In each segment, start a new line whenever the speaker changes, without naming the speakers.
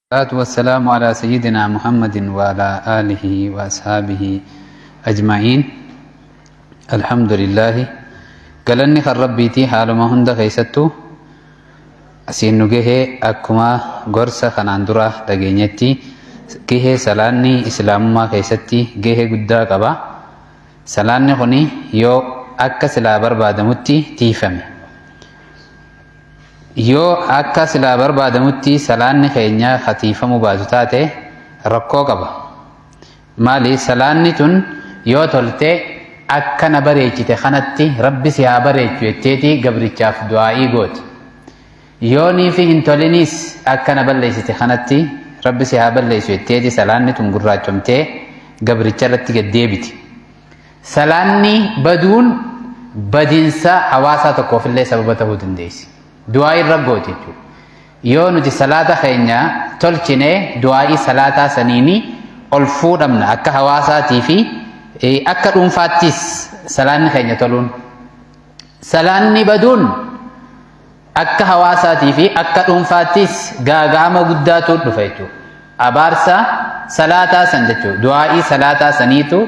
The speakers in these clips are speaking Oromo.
الصلاة والسلام على سيدنا محمد وعلى آله وأصحابه أجمعين. الحمد لله، galanni kan Rabbiitii. Haaluma hunda keessattuu asiin nu gahee, akkuma gorsa kanaan dura dhageenyetti gahee salaanni islaamummaa keessatti gahee guddaa qaba. Salaanni kuni yoo akka silaa barbaadamutti tiifame, yoo akka silaa barbaadamutti salaanni keenya katiifamuu baatu taate, rakkoo qaba. Maali? Salaanni tun yoo tolte, akka na bareechite kanatti Rabbi si haa bareechu jetteeti gabrichaaf du'aa'ii gooti. Yoo niifi hin tolinis, akka na balleessite kanatti Rabbi si haa balleessu jetteeti salaanni tun gurraachomtee gabricha irratti gaddeebiti. Salaanni baduun badinsa hawaasaa tokkoofillee sababa ta'uu dandeessi. Du'aa'ii irra gooti jechuudha. Yoo nuti salaata keenya tolchine, du'aa'ii salaataa saniini ol fuudhamna akka hawaasaatii fi akka dhuunfaattis salaanni keenya toluun. Salaanni baduun akka hawaasaatii fi akka dhuunfaattis gaaga'ama guddaatu dhufa jechuudha. Abaarsa salaataa san jechuudha. Du'aa'ii salaataa saniitu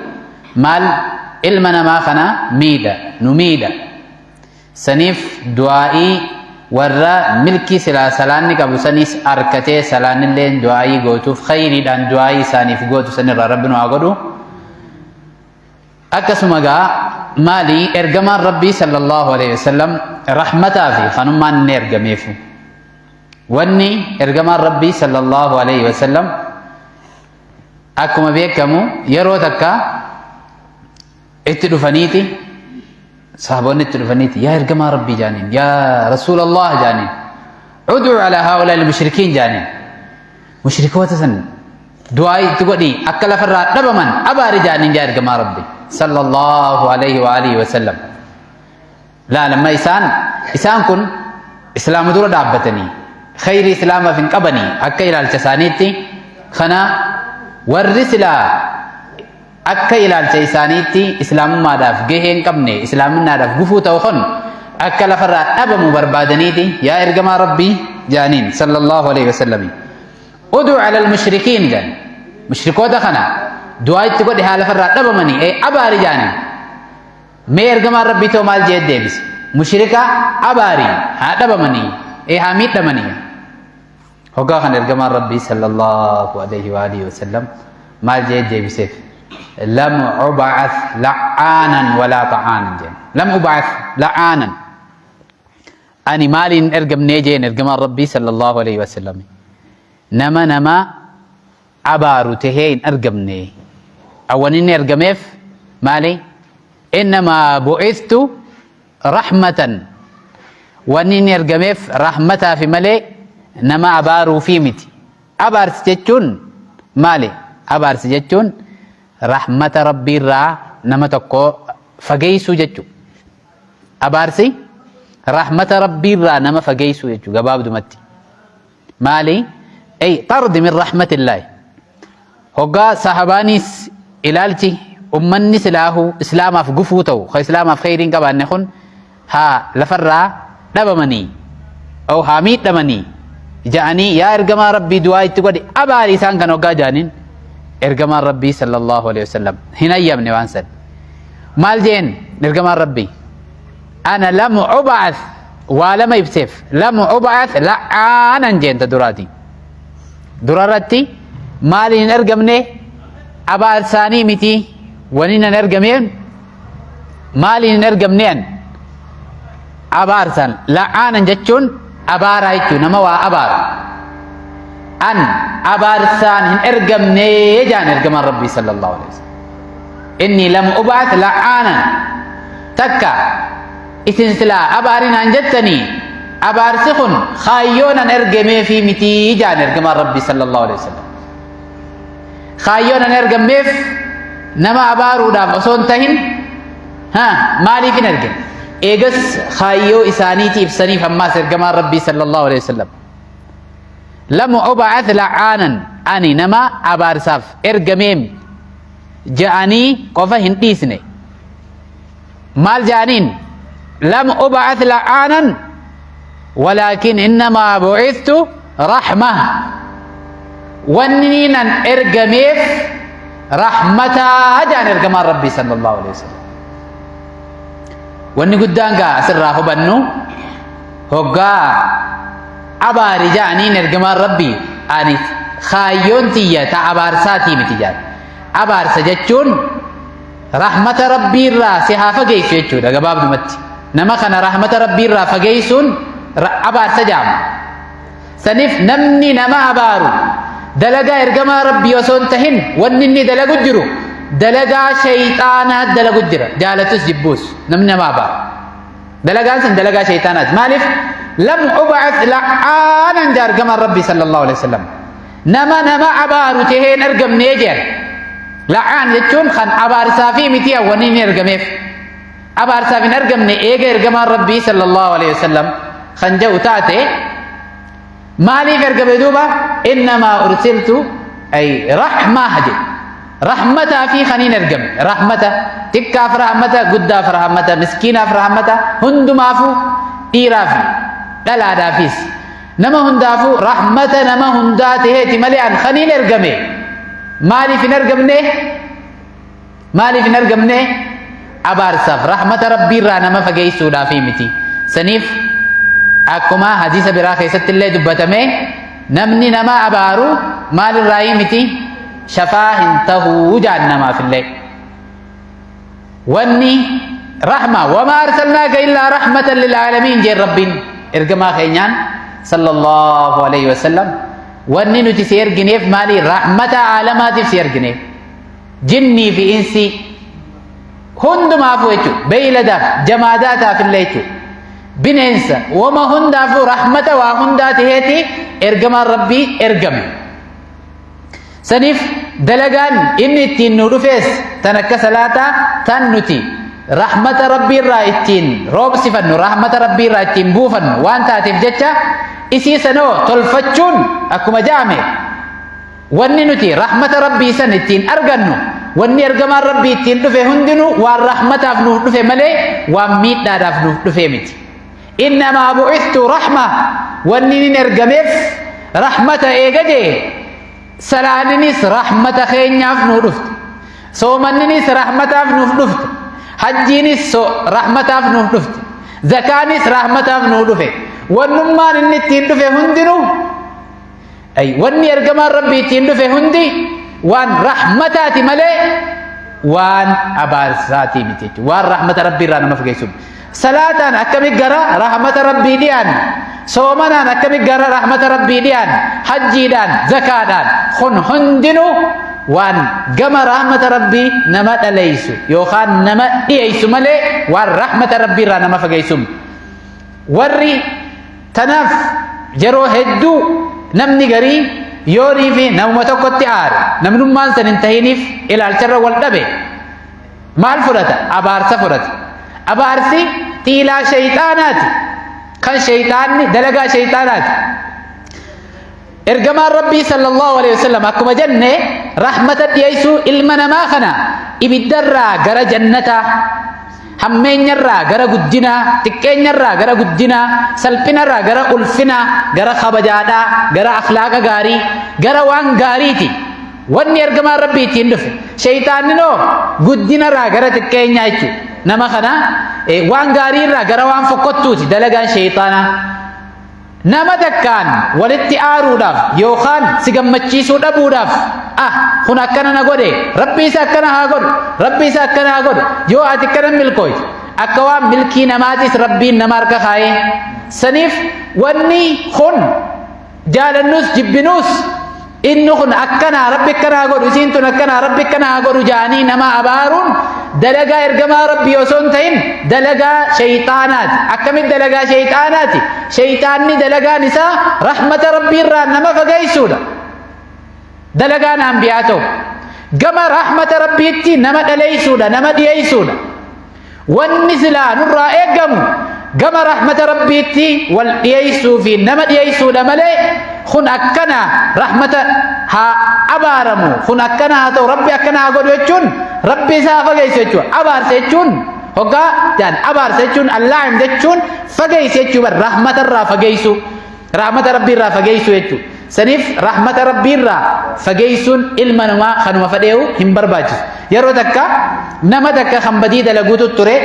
maal ilma namaa kana miidha, nu miidha. Saniif du'aa'ii warra milkii silaa salaanni qabu sanis arkatee salaannillee du'aa'ii gootuuf, khayriidhaan du'aa'ii isaaniif gootu sanirraa Rabbi nu haa godhu. Akkasuma gaa maali, ergamaan Rabbii sallallahu alaihi wasallam rahmataa fi kanummaan inni ergameefu. Wanni ergamaan Rabbii sallallahu alaihi wasallam, akkuma beekamu, yeroo takka itti dhufaniiti, sahaboonni itti dhufaniiti, "Yaa ergamaa Rabbii," jaaniin, "Yaa Rasuulallah," jaaniin, "Ud'u ala haa'ulaa al-mushrikiin," jaaniin, "Mushrikoota san du'aa itti godhi, akka lafarraa dhabaman abaari," jaaniin. "Yaa ergamaa Rabbii sallallahu alaihi wa alihi wasallam," laalamma isaan kun islaama dura dhaabbatanii khayrii islaamaaf hin qabanii akka ilaalcha isaaniitti. Kana warri silaa akka ilaalcha isaaniitti islaamummaadhaaf gahee hin qabne, islaaminaadhaaf gufuu ta'u kun akka lafarraa dhabamu barbaadaniiti, "Yaa ergamaa Rabbii," jaaniin sallallahu alaihi wasallam, "Ud'u ala al-mushrikiin," jaan, "Mushrikoota kana du'aa itti godhe, haa lafarraa dhabamanii, ee abaari," jaaniin. Mee ergamaan Rabbii ta'u maal jee deebise? "Mushrika abaari, haa dhabamanii, ee haa miidhamanii." Hoggaa kan ergamaan Rabbii sallallahu alaihi wa alihi wasallam maal jee deebiseef? "Lam ub'ath la'aanan walaa ta'aanan," jeen. "Lam ub'ath la'aanan," ani maaliin ergamnee jeen ergamaan Rabbii sallallahu alaihi wasallam, nama abaaru tahee hin argamne. Awwan inni ergameef maali? "Innamaa bu'ithtu rahmatan," wanni inni ergameef rahmataafi malee nama abaaruufii miti. Abaarsi jechuun maali? Abaarsi jechuun rahmata Rabbiirraa nama tokko fageessuu jechuudha. Abaarsi rahmata Rabbiirraa nama fageessuu jechuudha gabaabdumatti. Maali? Ay xardi min rahmatillaahi. Hoggaa sahabaanis ilaalchi ummanni silaahuu islaamaaf gufuu ta'u, ka islaamaaf kheyrii hin qabaanne kun haa lafarraa dhabamanii oo haa miidhamanii ja'anii, "Yaa ergamaa Rabbii, du'aa itti godhi, abaari isaan kan," hoggaa ja'aniin, ergamaan Rabbii sallallahu alaihi wasallam hin hayyamne waan san. Maal jeen ergamaan Rabbii? "Ana lam ub'ath," waa lama ibseef. "Lam ub'ath la'aanan," jeen ta duraati. Durarratti maaliin hin ergamne? Abaarsaanii miti. Waniin hin ergameen, maaliin hin ergamne an? Abaarsan. La'aanan jechuun abaaraa jechuun nama waa abaaru. An abaarsaan hin ergamne jaan ergamaan Rabbii sallallahu alaihi wasallam. "Inni lam ub'ath la'aanan." Takka isin silaa abaarinaan jettanii, abaarsi kun kaayyoonan ergameefii mitii jaan ergamaan Rabbii sallallahu alaihi wasallam. Kaayyoon an ergameef nama abaaruudhaaf osoo hin tahin, ha maaliif hin ergine? Eegas kaayyoo isaaniiti ibsaniif ammaas ergamaan Rabbii sallallahu alaihi wasallam. "Lam ub'ath la'aanan," ani nama abaarsaaf ergameem ja'anii qofa hin dhiisne. Maal ja'aniin? "Lam ub'ath la'aanan walaakin innamaa bu'ithtu rahma." Wanni nan ergameef rahmataa jaan ergamaan Rabbii sallallahu alaihi wasallam. Wanni guddaan gaa asirraa hubannu, hoggaa abaari jaaniin ergamaan Rabbii, ani kaayyoon tiyya ta abaarsaatii miti jaan. Abaarsa jechuun rahmata Rabbii irraa si haa fageessu jechuudha gabaabdumatti. Nama kana rahmata Rabbii irraa fageessuun abaarsa jaama. Saniif namni nama abaaru dalagaa ergamaa Rabbii osoo hin tahin, wanni inni dalagu jiru dalagaa shayxaanaa dalagu jira. Jaalatus jibbuus namni nama abaaru. Dalagaan sun dalagaa shayxaanaati. Maaliif? Lam ub'ath la'aanan jaa ergamaan Rabbii sallallahu alaihi wasallam. Nama nama abaaru tahee hin argamnee jedhan. La'aan jechuun kan abaarsaa fi miti wanni inni ergameef. Abaarsaaf hin argamne eega ergamaan Rabbii sallallahu alaihi wasallam kan jedhu taate, maaliif ergame duuba? Innamaa ursiltu ay rahmaa jedhe. Rahmataa fi kaniin ergame rahmata xiqqaaf, rahmata guddaaf, rahmata miskiinaaf, rahmata hundumaafuu, dhiiraa fi dhalaadhaafis, nama hundaafuu rahmata nama hundaa taheeti malee an kaniin ergame maaliif hin argamne? Maaliif hin argamne? Abaarsaaf, rahmata Rabbiirraa nama fageessuudhaafi miti. Saniif akkuma hadiisa biraa keessatti illee dubbatame, namni nama abaaru maalirraayii miti, shafaa hin tahuu jaan namaaf illee. Wanni rahma, wamaa arsalnaaka illaa rahmatan lil'aalamiin jeen Rabbiin ergamaa keenyaan sallallahu alaihi wasallam. Wanni nuti si ergineef maali? Rahmata aalamaatiif si ergineef, jinnii fi insii hundumaafuu jechuudha, beeyladaaf, jamaadaataaf illee jechuudha, bineensa, wama hundaafuu rahmata waa hundaa taheeti ergamaan Rabbii ergame. Saniif dalagaan inni ittiin nu dhufees tan akka salaataa, tan nuti rahmata Rabbii irraa ittiin roobsifannu, rahmata Rabbii irraa ittiin buufannu waan taateef jecha, isii sanoo tolfachuun akkuma ja'ame, wanni nuti rahmata Rabbii san ittiin argannu, wanni ergamaan Rabbii ittiin dhufe hundinuu waan rahmataaf nuuf dhufe malee waan miidhaadhaaf nuuf dhufe miti. Innamaa bu'ithtu rahma, wanni inni ergameef rahmata eega jee, salaaninis rahmata keenyaaf nuu dhufte. Soomanninis rahmataaf nuuf dhufte. Hajjiinis rahmataaf nuuf dhufte. Zakaanis rahmataaf nuu dhufe. Wannummaan inni ittiin dhufe hundinuu, ay, wanni ergamaan Rabbii ittiin dhufe hundi waan rahmataati malee waan abaarsaatii miti jechuudha. Waan rahmata Rabbii irraa nama fageessu. Salaataan akkami gara rahmata Rabbii dhiyaan, soomanaan akkami gara rahmata Rabbii dhiyaan, hajjiidhaan, zakaadhaan, kun hundinuu waan gama rahmata Rabbii nama dhaleessu yookaan nama dhiyeessu malee waan rahmata Rabbii irraa nama fageessu. Warri tanaaf yeroo hedduu namni garii yoonii fi namuma tokkotti aare, namnummaan san hin tahiniif ilaalcharra wal dhabe, maal fudhata? Abaarsa fudhata. Abaarsi xiilaa shayxaanaati, kan shayxaanni dalagaa shayxaanaati. Ergamaan Rabbii sallallahu alaihi wasallam akkuma jenne rahmata dhiyeessuu ilma namaa kana, ibiddarraa gara jannataa, hammeenyarraa gara guddinaa, xiqqeenyarraa gara guddinaa, salphinarraa gara ulfinaa, gara kabajaadhaa, gara akhlaaqa gaarii, gara waan gaariiti wanni ergamaan Rabbii ittiin dhufe. Shayxaanninoo guddinarraa gara xiqqeenyaa jechuudha. Nama kana waan gaariirraa gara waan fokkottuuti dalagaan shayxaanaa. Nama takkaan walitti aaruudhaaf yookaan si gammachiisuu dhabuudhaaf, ah, kun akkana na godhe, Rabbi isa akkana haa godhu, Rabbi isa akkana haa godhu, yoo ati akkana milkooyte, akka waan milkii namaatis Rabbiin nama harka kaayee. Saniif wanni kun jaalannus jibbinuus, inni kun akkanaa, Rabbi akkanaa godhu, isiin tun akkanaa, Rabbi akkanaa godhu jaanii nama abaaruun dalagaa ergamaa Rabbii osoo hin ta'in dalagaa shayxaanaati. Akkamitti dalagaa shayxaanaati? Shayxaanni dalagaan isaa rahmata Rabbii irraa nama fageessuudha. Dalagaan anbiyaa ta'u gama rahmata Rabbiitti nama dhaleessuudha, nama dhiyeessuudha. Wanni silaa nurraa eeggamu gama rahmata Rabbiitti wal dhiyeessuu fi nama dhiyeessuudha malee, kun akkana rahmata haa abaaramu, kun akkana haa ta'u, Rabbi akkana haa godhu jechuun Rabbi isaa haa fageessu jechuudha. Abaarsa jechuun, hoggaa jaan abaarsa jechuun, allaahim jechuun fageessu jechuu bar, rahmata irraa fageessu, rahmata Rabbii irraa fageessu jechuudha. Saniif rahmata Rabbiirraa fageessuun ilma namaa kanuma fedheewu hin barbaachisu. Yeroo takka nama takka kan badii dalaguutu ture.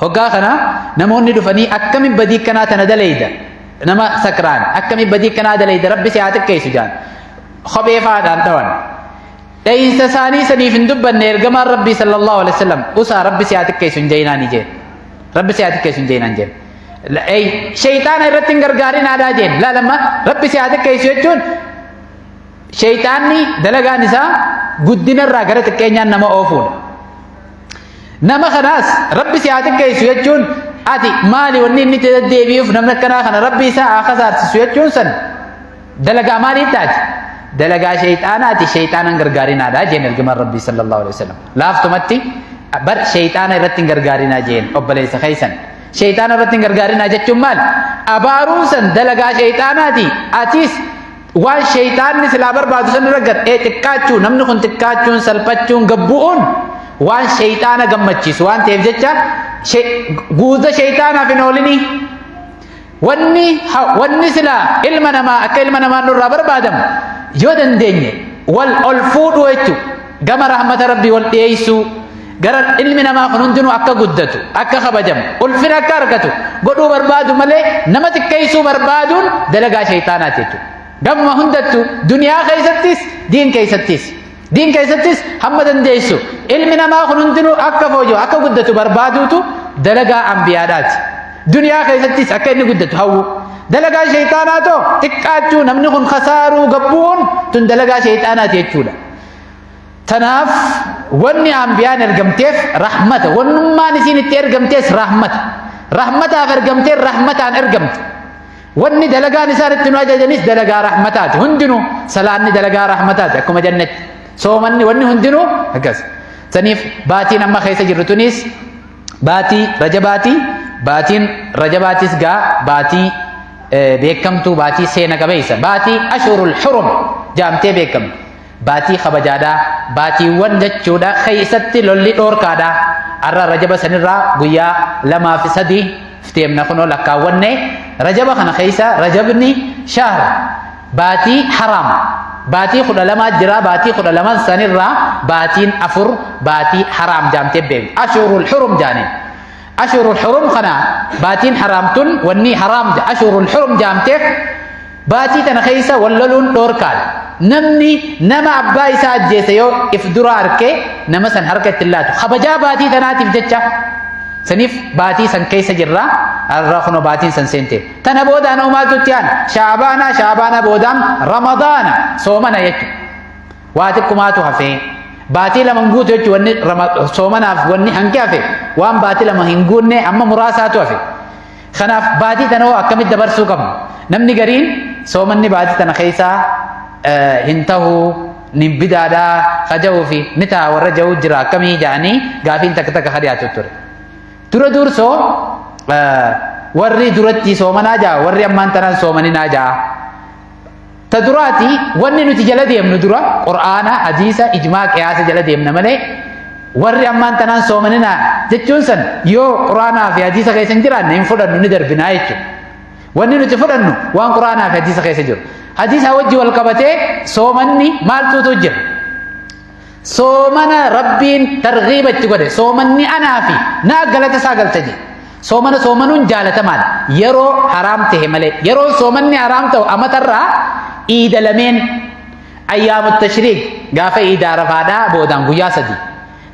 Hoggaa kana namoonni dhufanii, "Akkamiin badii kanaa tana dalayda? Nama sakraan akkamiin badii kanaa dalayda? Rabbi si haa xiqqeessu," jaan. Kophee faadhaan dhawan. Dha'iinsa isaanii saniif hin dubbanne ergamaan Rabbii sallallahu alaihi wasallam. "Usaa, Rabbi si haa xiqqeessu hin jeenaani," jeen. "Rabbi si haa xiqqeessu hin jeenaan," jeen. Shayxaana irratti hin gargaarin aadaa jeen. Laalamma, Rabbi si haa xiqqeessu jechuun shayxaanni dalagaan isaa guddinarraa gara xiqqeenyaan nama oofuudha. Nama kanaas Rabbi si haa xiqqeessu jechuun, ati maali wanni inni itti deddeebi'uuf namni akkanaa kana Rabbi isaa haa kasaarsisu jechuun san dalagaa maalii taati? Dalagaa shayxaanaati, shayxaanan gargaarinaadha jeen ergamaan Rabbii sallallahu alaihi wasallam. Laaftumatti bar shayxaana irratti hin gargaarinaa jeen obboleessa keessan. Shayxaana irratti hin gargaarinaa jechuun maal? Abaaruun san dalagaa shayxaanaati. Atis waan shayxaanni silaa barbaadu san irra gad xiqqaachuu, namni kun xiqqaachuun, salphachuun, gabbu'uun waan shayxaana gammachiisu waan ta'eef jecha guuza shayxaanaaf hin oolinii. Wanni silaa ilma namaa akka ilma namaa nurraa barbaadamu yoo dandeenye wal ol fuudhuu jechuudha. Gama rahmata Rabbii wal dhiyeessuu, gara ilmi namaa kun hundinuu akka guddatu, akka kabajamu, ulfina akka argatu godhuu barbaadu malee nama xiqqeessuu barbaaduun dalagaa shayxaanaati jechuudha. Gamuma hundattu, duniyaa keessattis, diin keessattis. Diin keessattis hamma dandeessu ilmi namaa kun hundinuu akka fooyya'u, akka guddatu barbaaduutu dalagaa ambiyaadhaati. Duniyaa keessattis akka inni guddatu hawwu. Dalagaa shayxaanaa too xiqqaachuu, namni kun kasaaruu, gabbuun tun dalagaa shayxaanaati jechuudha. Tanaaf wanni ambiyaan ergamteef rahmata. Wannummaan isiin itti ergamtees rahmata. Rahmataaf ergamtee rahmataan ergamte. Wanni dalagaan isaan itti nu ajajanis dalagaa rahmataati. Hundinuu salaanni dalagaa rahmataati akkuma jennetti. Soomanni, wanni hundinuu akkas. Saniif baatiin amma keessa jirru tunis baatii Rajabaati. Baatiin Rajabaatis gaa baatii beekamtuu, baatii seena qabeessa. Baatii Ashurul Hurum jaamtee beekamtu. Baatii kabajaadhaa. Baatiiwwan jechuudha keessatti lolli dhoorkaadhaa. Har'a Rajaba sanirraa guyyaa 2 fi 3 deemna, kunoo lakkaawwanne. Rajaba kana keessa, Rajabni shahr baatii haraam, baatii 12 jira. Baatii 12 sanirraa baatiin 4 baatii haraam jaamtee beektu, Ashurul Hurum jaaniin. Ashurul Hurum kana, baatiin haraam tun, wanni haraam Ashurul Hurum jaamteef baatii tana keessa wal loluun dhoorkaadha. Namni nama abbaa isaa ajjeese yoo if dura arkee nama san harka itti laatu, kabajaa baatii tanaatiif jecha. Saniif baatii san keessa jirra. Har'a kunoo baatiin san seente. Tana boodaan hoo maaltu itti aana? Shaabaana, Shaabaana boodaan Ramadaana, soomana jechuudha. Waa xiqqumaatu hafee. Baatii 2 hin guutu jechuudha wanni soomanaaf wanni hanqi hafe, waan baatii 2 hin guunne amma muraasaatu hafe. Kanaaf baatii tana hoo akkamitti dabarsuu qabna? Namni gariin soomanni baatii tana keessaa hin tahuu, ni bidaadhaa kaja'uu fi ni ta'a warra ja'uu jira, akkamii ja'anii gaafiin takka takka ka dhiyaatu ture. Dura dursoo warri duratti soomanaa ja'a, warri ammaan tanaan soomaninaa ja'a. Ta duraati wanni nuti jala deemnu dura Qur'aana, hadiisa, ijmaa, qiyaasa jala deemna malee warri ammaan tanaan soomaninaa jechuun san yoo Qur'aanaa fi hadiisa keessa hin jiraanne hin fudhannu, ni darbinaa jechuudha. Wanni nuti fudhannu waan Qur'aanaa fi hadiisa keessa jiru. Hadiisa wajji wal qabatee soomanni maaltuutu jira? Soomana Rabbiin targhiiba itti godhe, soomanni anaa fi naa galata isaa galcha jedhe. Soomana soomanuun jaalatamaadha. Yeroo haraam ta'e malee. Yeroo soomanni haraam ta'u amatarraa iida lameen, ayyaamu tashriiq, gaafa iida Arafaadhaa boodaan guyyaa 3.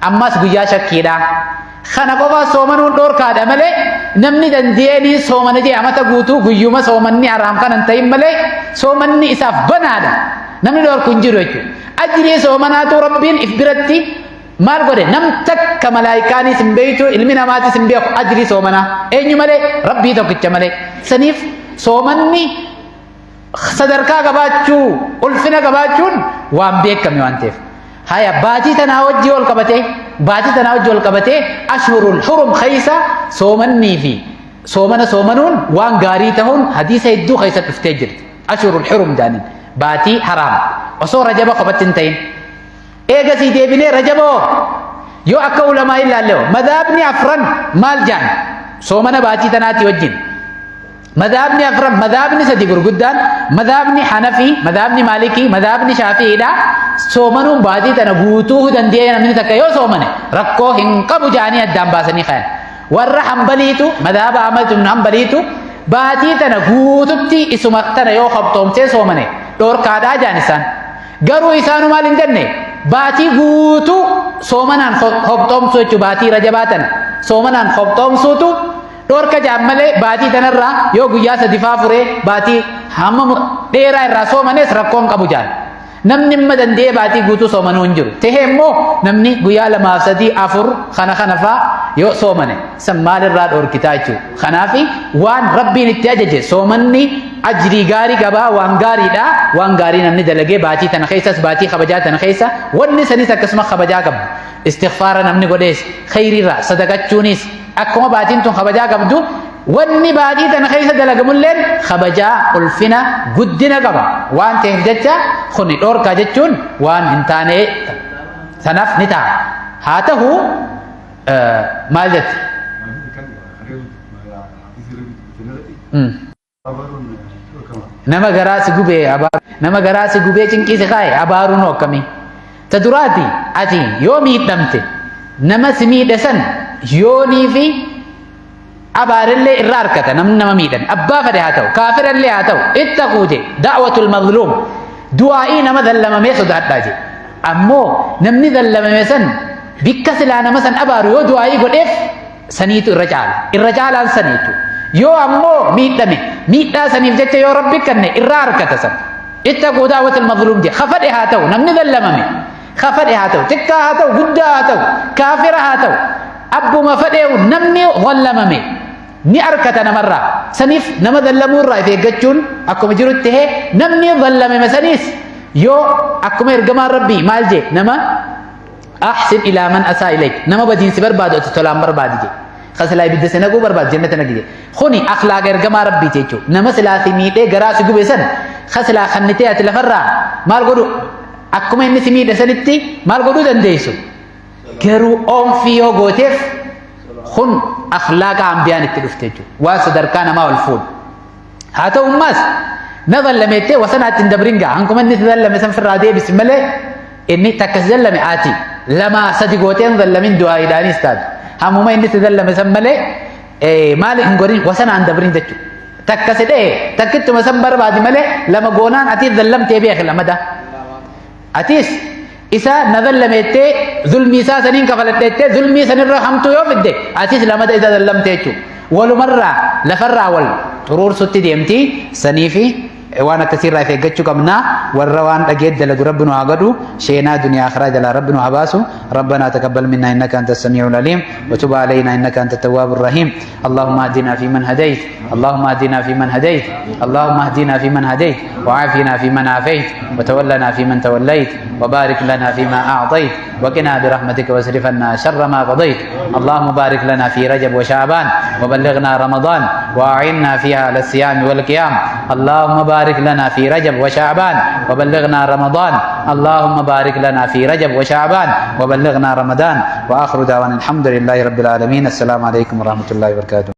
Ammas guyyaa shakkiidhaa. Kana qofa soomanuun dhoorkaadha malee namni dandeenii soomana jee amata guutuu guyyuma soomanni haraam kana hin ta'in malee soomanni isaaf banaadha. Namni dhoorku hin jiru jechuudha. Ajrii soomanaatu Rabbiin if biratti maal godhe? Nam takka malaayikaanis hin beektu, ilmi namaatis hin beeku ajrii soomanaa. Eenyu malee? Rabbii tokkicha malee. Saniif soomanni sadarkaa qabaachuu, ulfina qabaachuun waan beekame waan ta'eef. Haya, baatii tanaa wajji wal qabatee Ashhurul Hurum keessa soomannii fi soomana soomanuun waan gaarii ta'uun hadiisa hedduu keessa dhuftee jirti. Ashhurul Hurum jaaniin baatii haraam osoo Rajaba qophatti hin ta'in. Eegasii deebinee Rajaba yoo akka ulamaa ilaalle, madhaabni afran maal jaan soomana baatii tanaatii wajjin? Madhaabni afran, madhaabni sadi gurguddaan, madhaabni Hanafii, madhaabni Maalikii, madhaabni Shaafi'iidha. Soomanuun baatii tana guutuu danda'ee namni takka yoo soomane rakkoo hin qabu jedhanii addaan baasanii kayan. Warra Hanbaliitu, madhaaba Ahmad ibn Hanbaliitu baatii tana guututti isuma tana yoo qabxoomsee soomane dhoorkaadhaa jedhan isaan. Garuu isaanu maal hin jenne baatii guutuu soomanaan hobxoomsuu jechuun baatii Rajabaa tana soomanaan hobxoomsuutu Dhorka ja'an malee baatii tanarraa yoo guyyaa sadifaa furee baatii hamma dheeraa irraa soomanes rakkoo hin qabu ja'an. Namni imma danda'ee baatii guutuu soomanuu hin jiru. Tahee immoo namni guyyaa lamaaf sadii afur kana kana faa yoo soomane san maalirraa dhorkitaa jechuudha. Kanaaf waan Rabbiin itti ajaje soomanni ajrii gaarii qabaa waan gaariidha. Waan gaarii namni dalagee baatii tana keessas baatii kabajaa tana keessa wanni sanis akkasuma kabajaa qabdu. Istighfaara namni godhees kheyriirraa sadaqachuunis akkuma baatiin tun kabajaa qabdu wanni baatii tana keessa dalagamulleen kabajaa ulfina guddina qaba waan ta'eef jecha kuni dhoorkaa jechuun waan hin taane sanaaf ni ta'a. Haa ta'u maal jette? Nama garaa si gubee abaaru nama garaa si gubee cinqii si kaa'e abaaruun hoo akkamii? Ta duraati ati yoo miidhamte nama si miidhe san yoonii fi abaarellee irraa argata namni nama miidhame abbaa fedhe haa ta'u kaafirallee haa ta'u ittaquu je da'watul mazluum du'aa'ii nama zallamamee sodaadhaa je ammoo namni zallamame san bikka silaa nama san abaaru yoo du'aa'ii godheef saniitu irra caala. Irra caalaan sani jechuudha. Yoo ammoo miidhame miidhaa saniif jecha yoo Rabbi kanne irraa harkata san. Ittaquu daawwatal mazluum jedhe. Kafadhe haa ta'u namni zallamame. Kafadhe haa ta'u xiqqaa haa ta'u guddaa haa ta'u kaafira haa ta'u abbuma fadheewu namni zallamame ni arkata namarraa. Saniif nama zallamuu irraa if eeggachuun akkuma jirutti tahee namni zallamame saniis yoo akkuma ergamaan Rabbii maal jee nama Ahsin ilaa man asaa ilayk. Nama badiin si barbaadu ati tolaan barbaadi jedhe. Kan silaa ibidda si naquu barbaadu jannata naqi jedhe. Kuni akhlaaqa ergamaa Rabbiiti jechuudha. Nama silaa si miidhee garaa si gube san kan silaa kannitee ati lafarraa maal godhu akkuma inni si miidhe sanitti maal godhuu dandeessu. Garuu oomfii yoo gooteef kun akhlaaqa ambiyaan itti dhufte jechuudha. Waan sadarkaa namaa ol fuudhu. Haa ta'u ammaas na zallameettee wasanaatti hin dabrin gaa hankuma inni si zallame san firraa deebisi malee inni takka si zallame ati lama sadi gootee hin zallamin du'aayiidhaanis taatu hammuma inni si zallame san malee maali hin godhin wasanaan dabrin jechuudha. Takka si dha'e takkittuma san barbaadi malee lama goonaan ati zallamtee beeki lamada. Atis isa na zallameettee zulmii isaa saniin kafaladheettee zulmii sanirra hamtuu yoo fidde atis lamada isa zallamte jechuudha. Walumarraa lafarraa wal xuruursutti deemti saniifi waan akkasiirraa if eeggachuu qabna warra waan dhageet dalagu rabbi nu haa godhu sheenaa duniyaa akhiraa jalaa rabbi nu haa baasu ربنا تقبل منا انك انت السميع العليم وتب علينا انك انت التواب الرحيم اللهم اهدنا فيمن هديت اللهم اهدنا فيمن هديت اللهم اهدنا فيمن هديت وعافنا فيمن عافيت وتولنا فيمن توليت وبارك لنا فيما اعطيت وقنا برحمتك واصرف عنا شر ما قضيت اللهم بارك لنا في رجب وشعبان وبلغنا رمضان واعنا فيها على الصيام والقيام اللهم بارك لنا في رجب وشعبان وبلغنا رمضان اللهم بارك لنا في رجب وشعبان وبلغنا رمضان واخر دعوانا الحمد لله رب العالمين السلام عليكم ورحمه الله وبركاته.